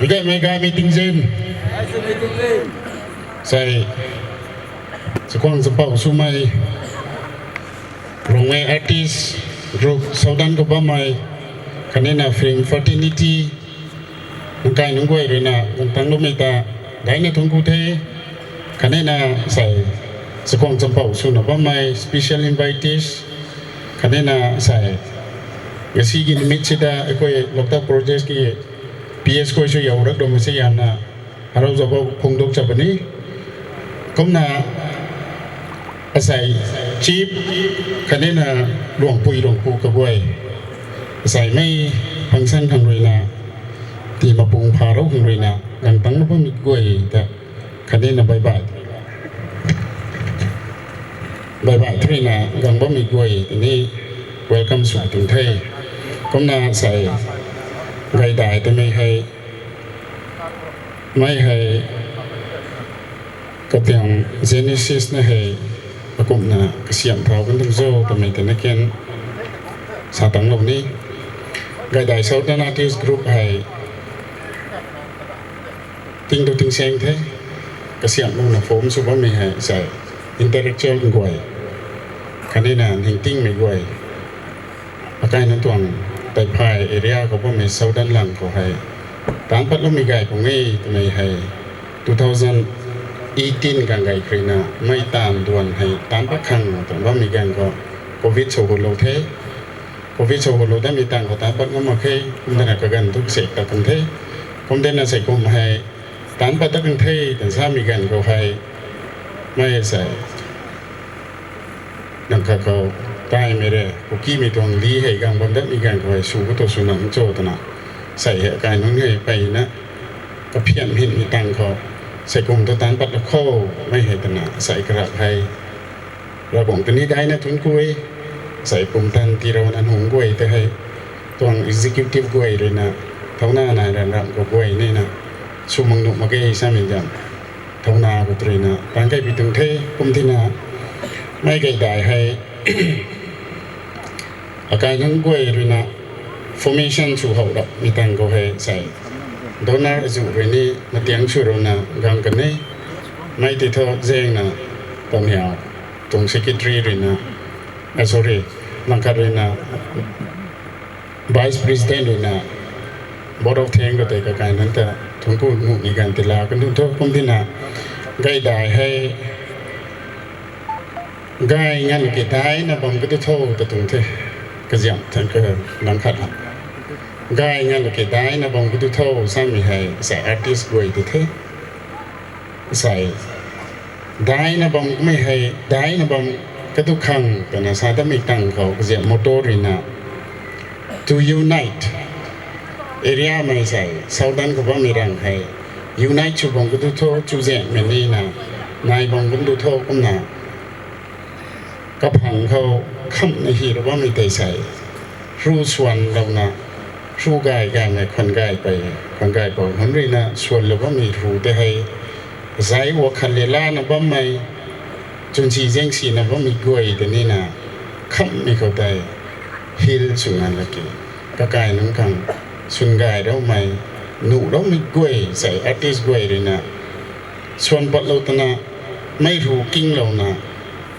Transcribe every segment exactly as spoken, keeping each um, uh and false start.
Meic gaymei gaymei tingzin. Sei, chakhwang champouh swmei, Rongmei artist group Southern khou bammei, khatnina film Fraternity, nang kai nunc guay ruina guang tangloumei ta daina thuanc ku the. Khatnina sei, chakhwang champouh swna bammei special invitees, khatnina sei, ngasi ki nimit sida akhoi Loktak Project ki P S khou sw yow rak dam se yanna harau zauc phungduk cha puni. Kumna asei chief khatnina Luangpui Rongpu kaguay, asei mei function khang ruina, tii mapung pharou khang ruina guang tanglou bammei guay ta khatnina bye bye, bye bye thurina guang bammei guay tini welcome sw tuang the. Kumna sei, gaydai twmei hei, mei hei, katiang Genesis na hei, akumhna kasiamh thau kan tuang zo twmei tana kan sa tanglou ni. Gaydai Southern Artist Group hei ting tu tingsaeng the, kasiamhluna form sw bammei hei sei, intellectual guay, khatnina ningtingmei guay, akai nunc tuang Taiphay area khou bammei Southern lang khou hei taanc patloumei gay pung e twmei hei, two thousand eighteen gang gay kharina mei taanv duan hei taanc pat khang tuang bammei gang khou Covid sw hulou the. Covid sw hulou damei tang khou taanc pat ngam mak khe, kum dana kaganv thu sek ta kan the. Kum dana sei kum hei taanc pat ta kan the tan samei ganv khou hei, mei sei, nang khat khou taimei re, Kukimei tuang li hei gang bam datmei ganv khou hei sw khou tu sw nang cho twna, sei hei akai nunc hei peyna kaphian hymei tang khou, sei kum tu taanc pat la kho, mei hei twna sei karak hei Ravguangc tini daina thuanc ku e. Sei pumtan tiilouna nunc guay tei hei, tuang executive guay ruina, thauna nai ran ram khou guay nina, sw mak nuh mak ge samei zam, thauna khou ruina taanc kaipi tuang the. Kum tina, mei gaydai hei, akai nunc guay ruina formation sw how rapmei tang khou hei sei, donor azuh rui ni matiang sw runa gang kan e. Mei tei thu zaengna, Taniau tuang secretary ruina, ah, sorry, lang khat ruina, vice president ruina, vote of thanks khou tei kakai nunc ta thuanc ku nuh ni ganv tila kan tuang tho. Kum tina, gaydai hei gay nganv ki daina bam katu tho ta tuang the. Kaziam thank you, lang khat la, gay nganv ki daina bam katu tho samei hei sei artist guay tei the. Sei, daina bam kummei hei, daina bam katu khang twna sa datmei tang khou kaziam motto ruina, to unite, area mei sei Southern khou bammei rang hei unite sw bam katu tho, chuzaenghmei nina nai bam katu tho. Kumna kaphang khou khamhna hi ra bammei tei sei, ru swanlouna, ru gay gaymei khwan gay pei, khwan gay pou nunc ruina swanlou bammei ru tei hei, zai wakhat lelana bammei, chwnsi zaengsina bammei guay tei nina, khamhmei khou tei heal sw nganv laki, kakai nunc khang swn gay raumei, nuh raumei guay sei artist guay ruina swan patlou twna, mei ru kinglouna,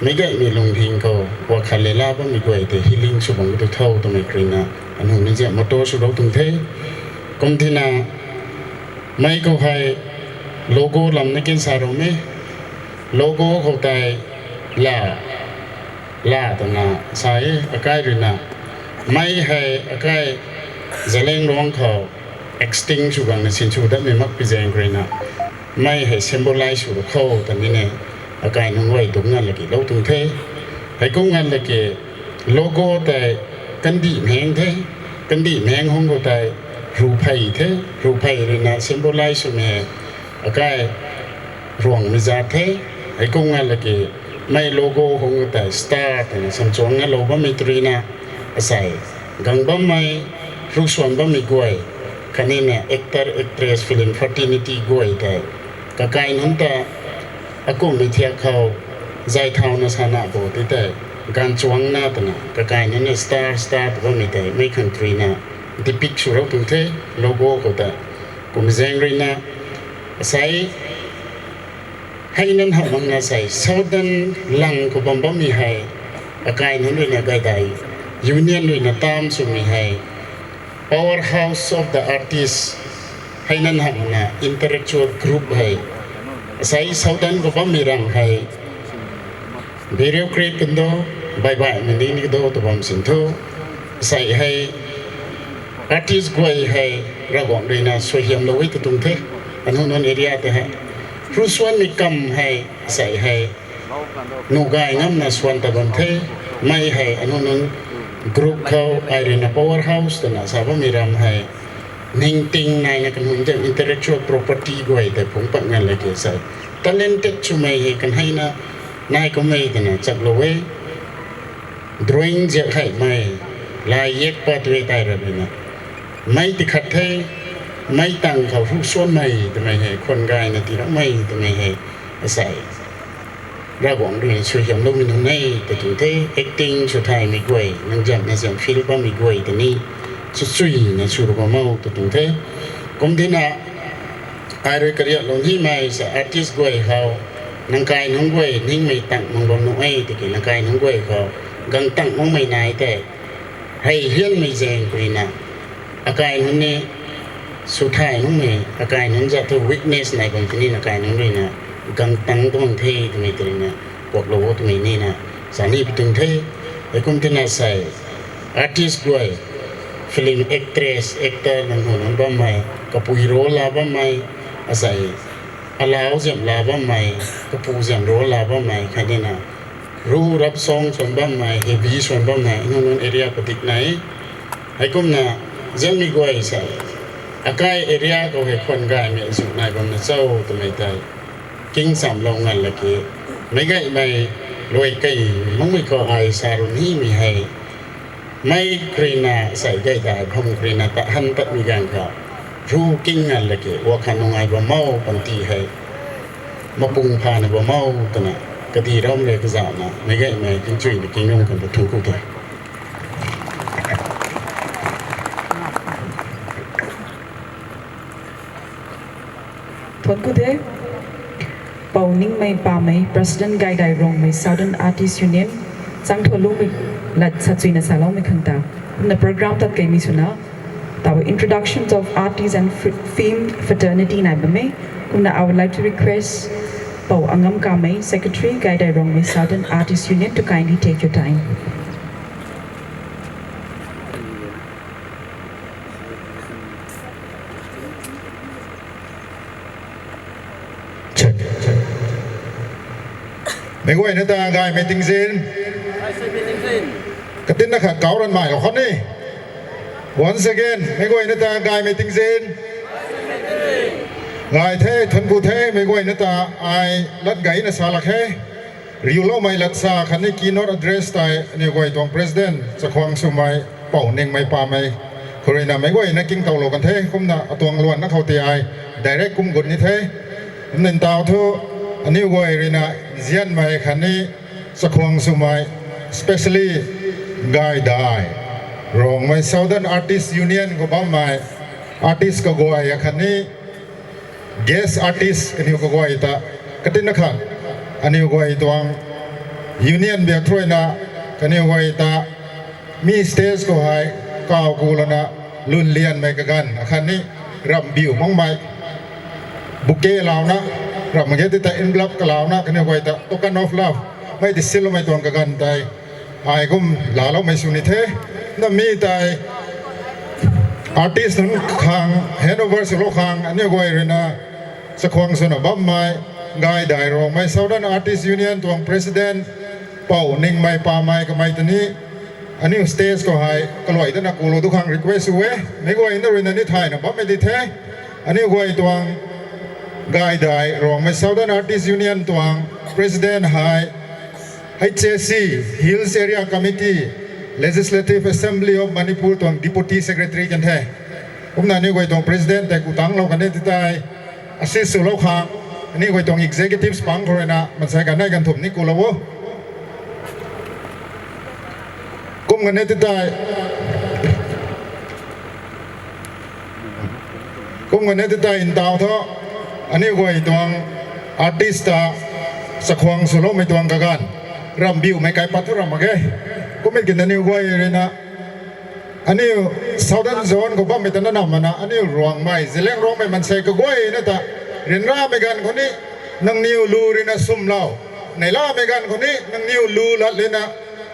meic gaymei lungding khou wakhat lela bammei guay tei healing sw bam katu tho twmei kruina, anu ni ziam motto swlou tuang the. Kum tina, mei khou hei logo lam na kin sa rou me. Logo khou tei la, la twna sa e, akai ruina. Mei hei akai Zeliangrong khou extinct sw gangna sinsw datmei makpui zaeng kruina, mei hei symbolize sw ra kho ta nine, akai nunc guay dungc nganv laki lou tuang the. Heikum nganv laki logo tei kandih mheng the, kandih mheng hung khou tei ruphey the, ruphey ruina symbolize swmei akai ruangmei zat the. Heikum nganv laki mei logo hung khou tei star twna samchuangna lou bammei tei ruina, asei, gang bammei, ru swan bammei guay, khatnina actor, actress, film fraternity guay tei, kakai nunc ta, akumhmei thiak khou, zay thauna sana bo ti tei, ganv chuangna twna kakai nunc na star, star tw bammei tei mei khang tei ruina depict sw rou tuang the, logo khou tei. Kumzaeng ruina, asei, hei nan hamh makna asei, Southern lang khou bam bammei hei, akai nunc ruina gaydai, union ruina tam swmei hei, powerhouse of the artist, hei nan hamh makna intellectual group hei, asei Southern khou bammei rang hei, biriu kri kando, baibaihmei ni ni kado tw bam sin thu, asei hei, artist guay hei, Ravguangc ruina suaihiamlou e tw tuang the, anu nunc area tei hei. Ru suanmei kam hei, asei hei, nuh gay ngamna suan ta bam the, mei hei, anu nunc group khou, ai ruina powerhouse twna sa bammei ram hei, ningting naina kanunc tei intellectual property guay tei phungc pat ngan laki sei. Talented swmei hei kanheina, nai kummei twna chaklou e. Drawing ziak heimei, lai yak pat e tei ra ruina. Mei tikhat the, mei tang khou ru suanmei twmei hei, khwan gayna tiiloumei twmei hei, asei. Ravguangc ruina suaihiamloumei nunc e tw tuang the, acting sw thaymei guay, nang ziamna ziam feel bammei guay tei ni, sw chuina sw ru bam o tw tuang the. Kum dina, ai rui kariaklou nimei sa artist guay khou, nang kai nunc guay ningmei tang mak bam nuh e tiki nang kai nunc guay khou, gang tang makmei nai tei, hei hianmei zaeng khou ruina, akai nunc ni, sw thay makmei, akai nunc zat thu weakness nai bam tini akai nunc ruina, gang tang tuang the twmei tei ruina, kuaklou o twmei nina, sa ni pi tuang the, heikum tina sei, artist guay, film actress, actor nunc hu nunc bammei, kapui role la bammei, asei, alau ziam la bammei, kapu ziam role la bammei, khatnina, ru rap song swan bammei, heavy swan bammei, nunc nunc area padik nai, heikumna, zianmei guay sei, akai area khou hei khwan gaymei zu nai bamna cho twmei tei, king chamlou ngan laki, meic gaymei, luai kei, makmei khou ai sa ru nimei hei, mei kruina sei gaydai pham kruina ta han tatmei ganv khou, ru king ngan laki, wa kha nungai bam o panty hei, mapung phana bam o twna, kadi ram le kazana, meic gaymei king chuina king nung kan ta thun ku the. Thuanc ku the, Pou Ningmei Pamei, President Gaidai Rongmei Southern Artists Union, changthaulungmei lat sa chuina saloumei khang ta. Kumna program tat keimei swna, taw introductions of artists and f- film fraternity nai bam e. Kumna I would like to request Pou Angam Kamei, Secretary, Gaidai Rongmei Southern Artists Union to kindly take your time. Meic guayna ta gaymei tingzin. Katinna khat kau ranmei lou khou ni. Once again, meic guayna ta gaymei tingzin. Gay the, thuanc ku the, meic guayna ta ai lat gayna sa lak khe. Riuloumei lat sa khatni keynote address tei aniw guay tuang President Chakhwang Swmei, Pou Ningmei Pamei khou ruina meic guayna kingtowlou kan the, kumna atuang luanna khou tei ai direct kum gut ni the. Kumna ntaw thu aniw guay ruina nzianmei khatni Chakhwang Swmei, specially Gaidai Rongmei Southern Artist Union khou bammei artist kaguay khatni guest artist kaniw kaguay ta, katinna khat aniw guay tuang union biak thruina kaniw guay ta mi stage khou hei kaw ku lana lwnlianmei kaganv akhatni rambiu makmei bouquet launa, ram ge ti ta envelope kalauna kaniw guay ta token of love mei ti silloumei tuang kaganv tei ai kum laaloumei sw ni the. Na mi tei artist nunc khang handover swlou khang aniw guay ruina Chakhwang Swna bammei Gaidai Rongmei Southern Artist Union tuang President Pou Ningmei Pamei kamei ta ni aniw stage khou hei kaluai dana kulou du khang request sw e. Meic guayna ruina ni thayna bammei di the. Aniw guay tuang Gaidai Rongmei Southern Artist Union tuang President hei H A C, Hills Area Committee, Legislative Assembly of Manipur tuang Deputy Secretary kan the. Kumna aniw guay tuang President tei ku tanglou kan e ti tei, assist swlou khang, aniw guay tuang executives pang khou ruina mansei kanei kan thumh ni kulou o. Kum kan e ti tei. Kum kan e ti tei ntau thu, aniu guay tuang artist ta chakhwang swloumei tuang kaganv rambiumei kaipat thu ram mak ge. Kummei ki aniu guay ruina, aniu Southern Zone khou bammei ta na nam mana, aniu Ruangmei, Zeliangrongmei mansei kaguayna ta, ryanramei ganv khou ni nangniw lu ruina swmlou, neihlamei ganv khou ni nangniw lu lat lana,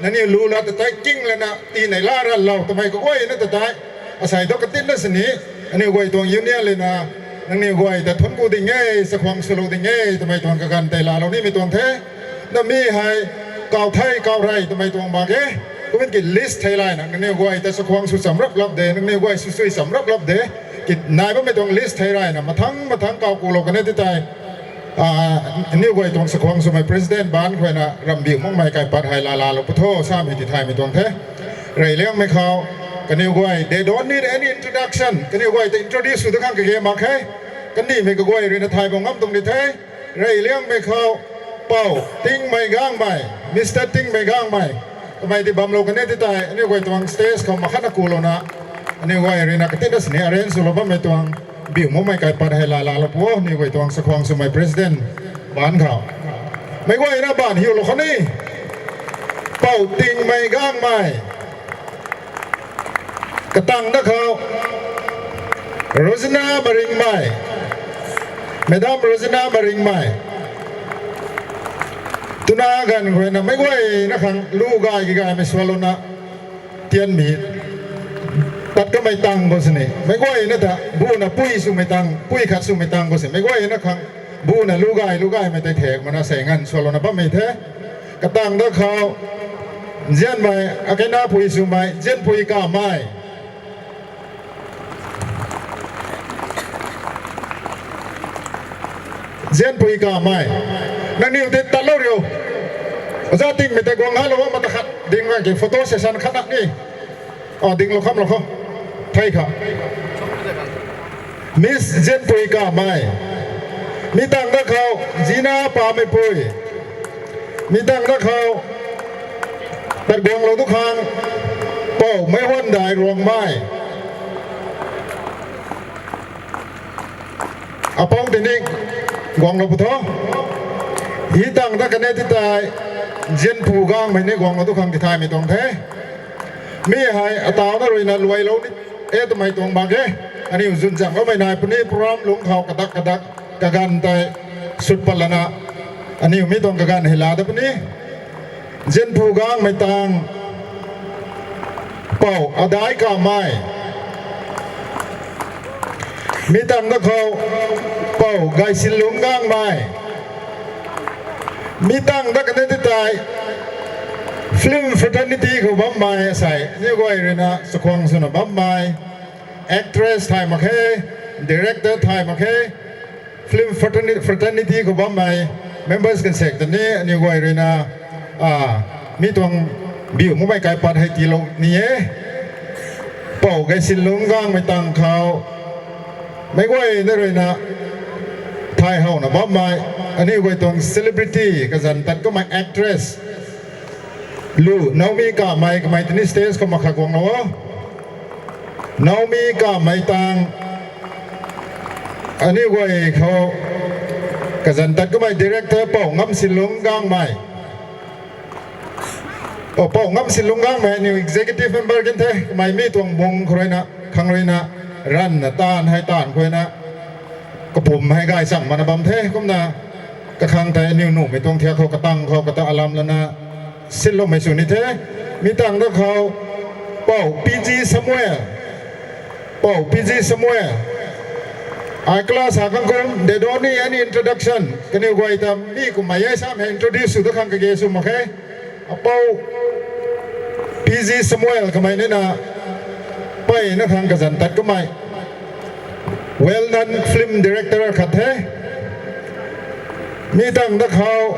nangniw lu lat ta tei king lana tii neihla ranlou twmei kaguayna ta tei, asei thu katinna sini, aniu guay tuang union lana, nangniw guay ta thuanc ku ding e, chakhwang swlou ding e twmei tuang kaganv tei laalou nimei tuang the. Na mi hei, kau thei kau rey twmei tuang mak ge. Kummei ki list thei layna, nangniw guay ta chakhwang sw cham rap lap de, nangniw guay sw sui cham rap lap de, ki nai bammei tuang list thei rayna mathang mathang kau kulou kan e ti tei, aniu guay tuang chakhwang swmei president baanc khou ruina rambiu makmei kaipat hei laalaalou pu tho samei ti thaymei tuang the. Reyliangmei khou, kaniw guay, they don't need any introduction. Kaniw guay ta introduce sw da khang kage mak khe. Kanimei kaguay ruina thay bam ngam tuang di the. Reyliangmei khou, Pou Tingmei Gangmei, Mister Tingmei Gangmei, kamei ti bamlou kan e ti tei, aniu guay tuang stage khou makhatna kulouna, aniu guay ruina katinna sini arrange swlou bammei tuang biu makmei kaipat hei laalaalou pu, aniu guay tuang chakhwang swmei president baanc khou. Meic guayna baanv hiulou khou ni, Pou Tingmei Gangmei. Katang da khou, Rosina Maringmei, Madam Rosina Maringmei. Twna ganv khou ruina meic guayna khang lu gay ki gaymei swlouna, tianmei tat kamei tang khou sini, meic guayna ta buna pui swmei tang, pui khat swmei tang khou sini, meic guayna khang buna lu gay lu gaymei tei thek mana sei nganv swlouna bammei the. Katang da khou, Nzianmei, akeina pui swmei, Nzianpui Kamei. Nzianpui Kamei. Nangniw ti tatlou riu. Oja Tingmei tei guang halou a mata khat ding gang ki photo session khat na ni. O, dinglou khamlou khou. Thei kha. Miss Nzianpui Kamei. Mi tang da khou, Zina Pameipui. Mi tang da khou, tat guanglou tu khang, Pou Meihuandai Ruangmei. Apou tini guanglou pu tho. Hi tang da kan e ti tei, Nzianpu Gangmei ni guanglou tu khang tithaymei tuang the. Mi hei atauna ruina luailou ni e twmei tuang mak ge. Aniu zunzangloumei nai puni program lungc khou kadak kadak kaganv tei sut pat lana, aniu mi tuang kaganv hei laa da puni. Nzianpu Gangmei tang, Pou Adai Kamei. Mi tang da khou, Pou Gaisinlung Gangmei. Mi tang da kan e ti tei, film fraternity khou bammei sei, aniu guay ruina chakhwang swna bammei, actress thay mak khe, director thay mak khe, film fraterni-, fraternity khou bammei members kan sek ta ni, aniu guay ruina, mi tuang biu makmei kaipat hei tiilou ni e. Pou Gaisinlung Gangmei tang khou, meic guayna ruina thay howna bammei, aniu guay tuang celebrity kazanc tat kamei actress, Lu Naomi Kamei, kamei tini stage khou makhat guanglou o. Naomi Kamei tang, aniu guay khou kazanc tat kamei director Pou Ngamsinlung Gangmei. O, Pou Ngamsinlung Gangmei aniu executive member kan the, kamei mi tuang bung khou ruina, khang ruina, ranvna taanv hei taanv khou ruina, kapum hei gaychamv mana bam the, kumna kakhang tei aniu nuhmei tuang thiak khou katang khou kata alam lana sinloumei sw ni the. Mi tang da khou, Pou P G Samuel. Pou P G Samuel. Ai class ha kang kum, they don't need any introduction. Kaniw guay ta mi kummei e samei introduce sw da khang kage sw mak khe. Apou P G Samuel kamei nina, mpeyna khang kazanc tat kamei, well known film director khat the. Mi tang da khou,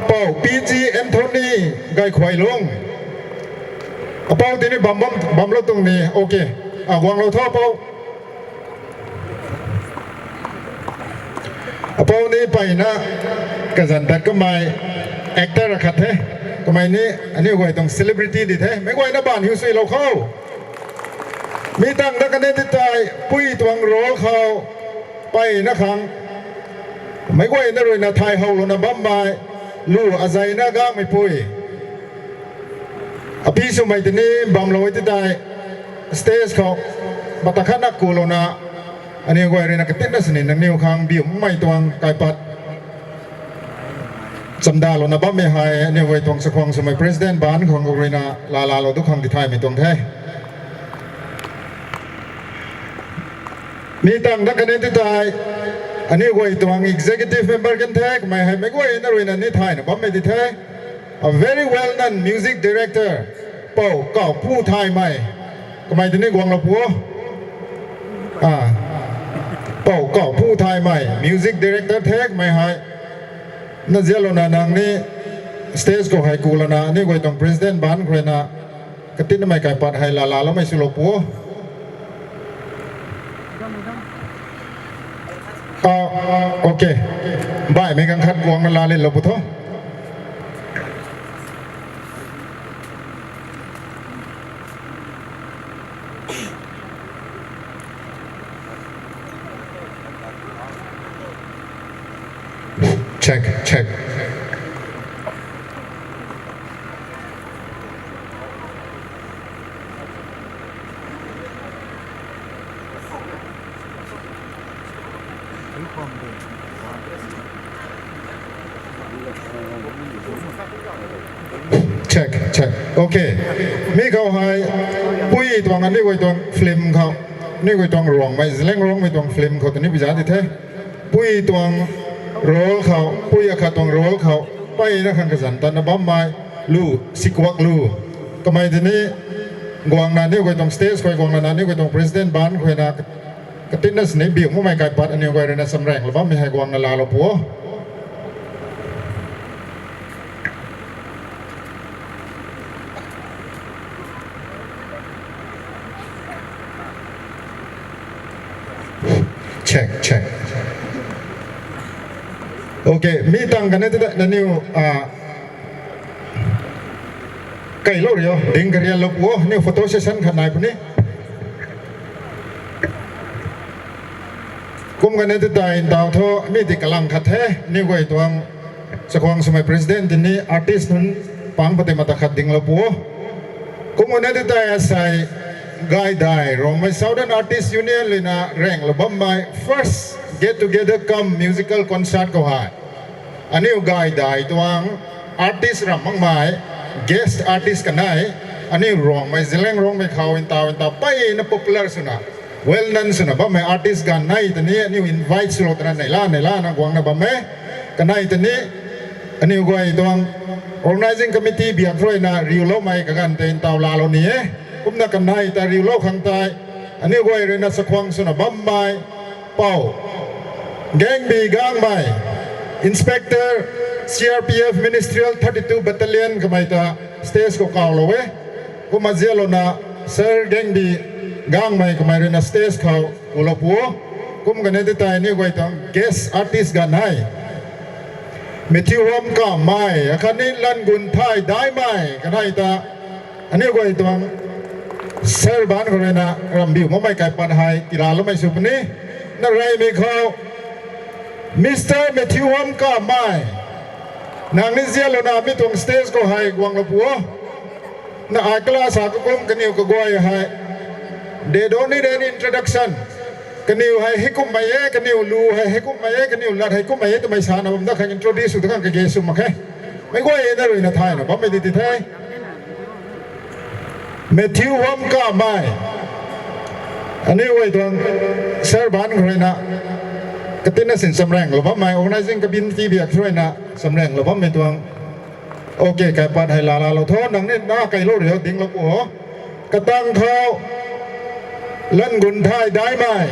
Pou P G Anthony Gaikhuailung. Apou tini bam, bam, bamlou tuang ni, okay. A, guanglou tho apou. Apou ni mpeyna kazanc tat kamei actor khat the. Kamei ni aniu guay tuang celebrity di the. Meic guayna baanv hiu suilou khou. Mi tang da kan e ti tei, pui tuang role khou, Mpeyna khang, meic guayna ruina thay howlouna bammei, lu azeina gangmeipui, api swmei tini bamlou e ti tei, stage khou mata khatna kulouna, aniw guay ruina katinna sini nangniw khang biumei tuang kaipat chamdalouna bammei hei aniw guay tuang chakhwang swmei president baan khang ruina laalalou du khang tithaymei tuang the. Mi tang dat kan e ti tei, aniw guay tuang executive member kan the, kamei hei meic guayna ruina ni thayna bammei di the. A very well known music director, Pou Kaupu Thaymei. Kamei tini guanglou pu o. Pou Kaupu Thaymei, music director the kamei hei. Na zialouna nang ni stage khou hei kulouna aniw guay tuang president baan khou ruina katinmei kaipat hei laalaloumei swlou pu o. Ok. Baihmei ganv khat guangna laalilou pu tho. Check, check. Check, check. Ok. Mi khou hei, pui tuang aniw guay tuang film khou, aniw guay tuang Ruangmei, Zeliangrongmei tuang film khou tini biza di the. Pui tuang role khou, pui akhat tuang role khou, mpeyna khang kazanc tatna bammei, lu, Sikuak Lu. Kamei tini guangna aniw guay tuang stage khou guangna aniw guay tuang president baan khou ruina katinna sini biumei kaipat aniw guay ruina chamraenglou bammei hei guangna laalou pu o. Check, check. Ok, mi tang kan e ti tei nangniw kailou rio, ding karianlou pu o, aniw photo session khat nai puni. Kum kan e ti tei ntaw thu mi ti kalang khat the, aniw guay tuang chakhwang swmei president tini artist nunc pang pati mata khat dinglou pu o. Kum kan e ti tei asei Gaydai Ruangmei Southern Artist Union ruina raenglou bammei first get together cum musical concert khou hei aniw Gaydai tuang artist ramh makmei, guest artist kanei, aniw Ruangmei, Zeliangrongmei khou ntaw ntaw mpeyna popular swna, well known swna bammei artist ganv nei tini aniw invite swlou twna neihla neihlana guangna bam e. Kanei tini aniw guay tuang organising committee biak ruina riuloumei kaganv tei ntaw laalou ni e. Kumna kanei ta riulou khang tei aniw guay ruina chakhwang swna bammei Pou Gangbi Gangmei, Inspector, C R P F Ministerial thirty-two Battalion kamei ta stage khou kawlou e. Kumna zialouna Sir Gangbi Gangmei kamei ruina stage khou kulou pu o. Kum kan e ti tei aniw guay tuang guest artist ganv hei Matthew Huamkamei akhatni Langunthai Daimei kanei ta aniw guay tuang sir baan khou ruina rambiu makmei kaipat hei tilaloumei sw puni. Na reymei khou Mister Matthew Huamkamei, nang ni zialouna mi tuang stage khou hei guanglou pu o. Na ai kala sa kakum kaniw kaguay hei, they don't need any introduction. Kaniw hei heikumhmei e, kaniw lu hei heikumhmei e, kaniw lat heikumhmei e twmei sana bam dat khang introduce sw dat khang kage sw mak khe. Meic guayna ruina thayna bammei di ti the. Matthew Huamkamei, aniw guay tuang sir baan khou ruina katinna sin chamraenglou bammei, organising committee biak ruina chamraenglou bammei tuang Ok, kaipat hei laalalou tho, nang ni na kailou rio dinglou pu o. Katang khou Langunthai Daimei,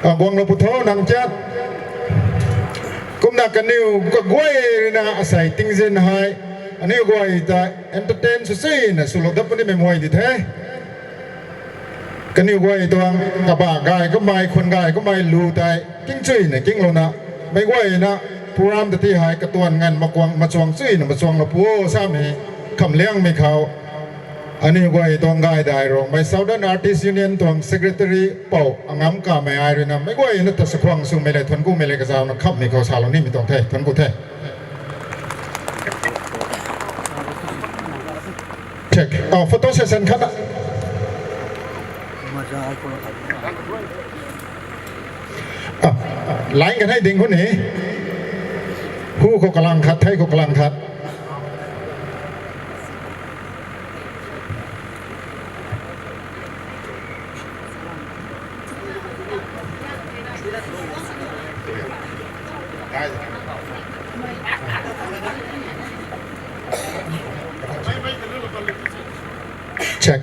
guanglou pu tho nang chat. Kumna kaniw kaguay ruina asei tingzin hei aniw guay ta entertain sw suina swlou dat punimei muay di the. Kaniw guay tuang kabah gay kamei, khwan gay kamei lu tei kingchuina kinglouna, meic guayna program ta ti hei katuan nganv makuang machuang chuina machuanglou pu o samei khamliangmei khou Aniu guay tuang Gaidai Rongmei Southern Artist Union tuang secretary Pou Angam Kamei ai ruina meic guayna ta sakhwang swmei le thuanc kumei le kazauna khamhmei khou salou nimei tuang the, thuanc ku the. Check. Oh, photo session khat. Ah, line kan hei ding khou ni. Hu khou kalang khat, thei khou kalang khat. Check.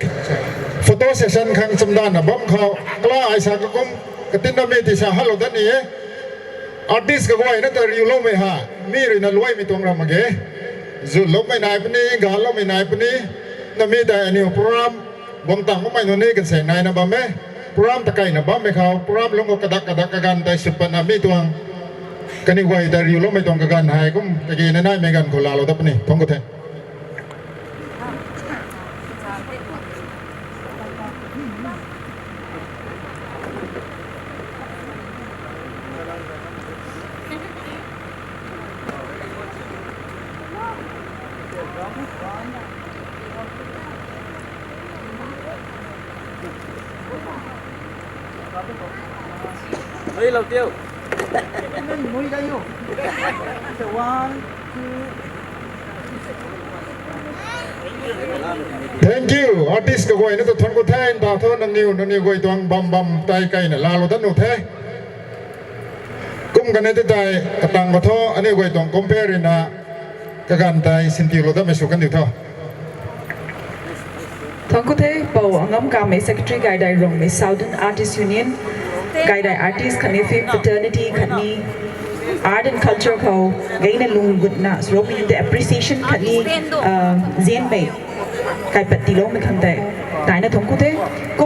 Photo session khang chamdanna bam khou kala ai sa kakum katinna mi tisa halou dat ni e. Artist kaguayna ta riuloumei ha, mi ruina luaimei tuang ram mak ge. Zuloumei nai puni, ganloumei nai puni, na mi tei aniu program guang tang makmei nunc ni kansaeng naina bam e. Program ta kaina bammei khou program lung khou kadak kadak kaganv tei sut patna mi tuang kaniw guay ta riuloumei tuang kaganv hei kum kagena naimei ganv khou laalou dat puni, thuanc ku the. Nui lou tiu. Nui dai nu. One, two. Thank you. Artist kaguayna ta thuanc ku the, nta thu nangniw, nangniw guay tuang bam bam tei kaina laalou dat nu the. Kum kanei tei tei katang ka thu aniu guay tuang compere ruina kaganv tei sintiulou datmei sw kandiu tho. Thuanc ku the, Pou Angam Kamei, Secretary Gaidai Rongmei Southern Artist Union, Gaidai artist khatni film fraternity khatni art and culture khou gayna lung gutna swloumei tei appreciation khatni, uh, zianmei kaipat tiiloumei khang tei taina thuanc ku the.